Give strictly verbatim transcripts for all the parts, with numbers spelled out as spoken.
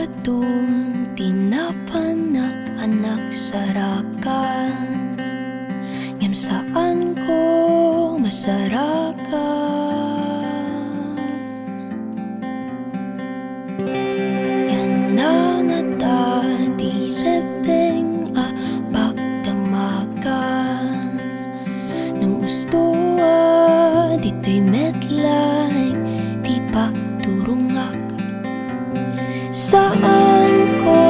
Adun ti napanak a nagsarakan, ngem saanko masarakan. Yan nangata ti rebbeng a pagdamagan. No usto a ditoy met laeng ti pagturongak. Saanko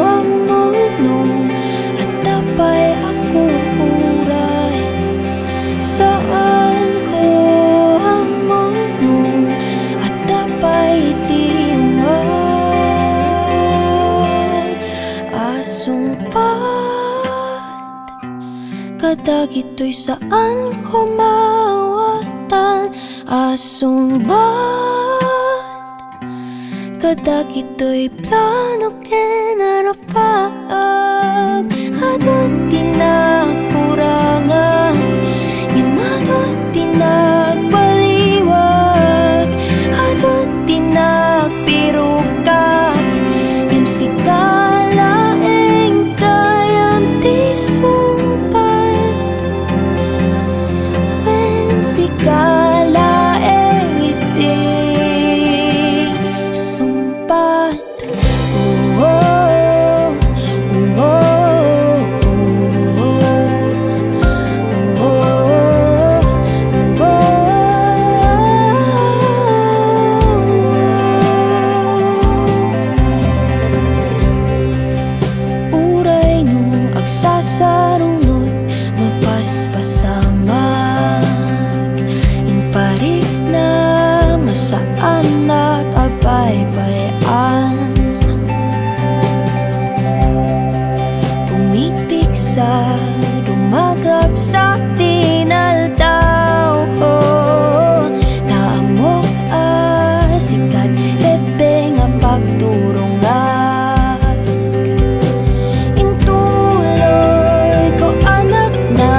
ammo no adda pay a kur-uray. Saanko ammo no adda pay iti ungay a sungbat kadagitoy saanko maawatan a sungbat. Kadagitoy plano ken arapaap, adun ti nagkurangak, ngem adun ti nagbaliwak, adun ti nagpirukak, ngem sika laeng gayam ti sungbat. Wen sika laeng iti sungbat. Oh, oh, oh, oh, oh, oh, oh, oh. Uray no agsasarungot, mapaspasamak, imparikna, masaannak a baybay-an. Pumipigsa, dumagragsak ti inaldaw, naammok a sika ti rebbeng a pagturongak. Intuloyko, anakna,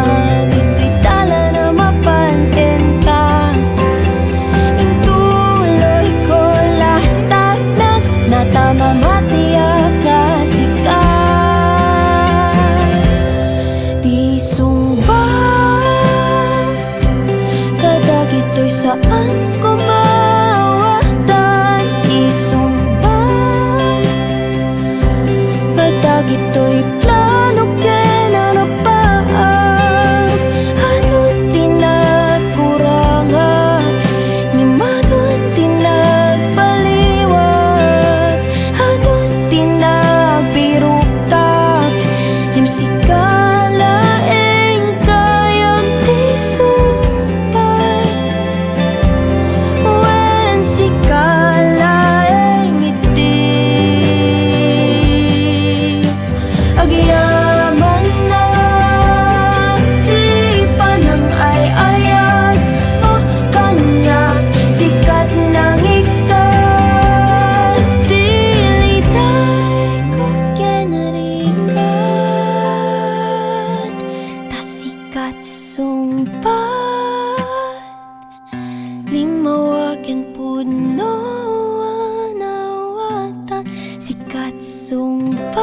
ditoy dalan a mapan kenka. Intuloyko, latak-nak, natamamatiak nga sika ti sungbat. Kadagitoy saanko maawatan ti sungbat. Kadagitoy plano ken arapaap, adun ti nagkurangak, ngem adun ti nagbaliwak, adun ti nagpirukak, ngem sika laeng gayam ti sungbat. Wen sika laeng iti agyamanna ti panangay-ayat, o kaniak, sika ti nangikkan ti litayko ken rigat, ta sika ti sungbat. Limmawa ken pudno a naawatan, sika ti sungbat.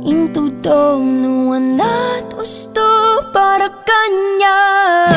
Intudong no ania ti usto para kaniak.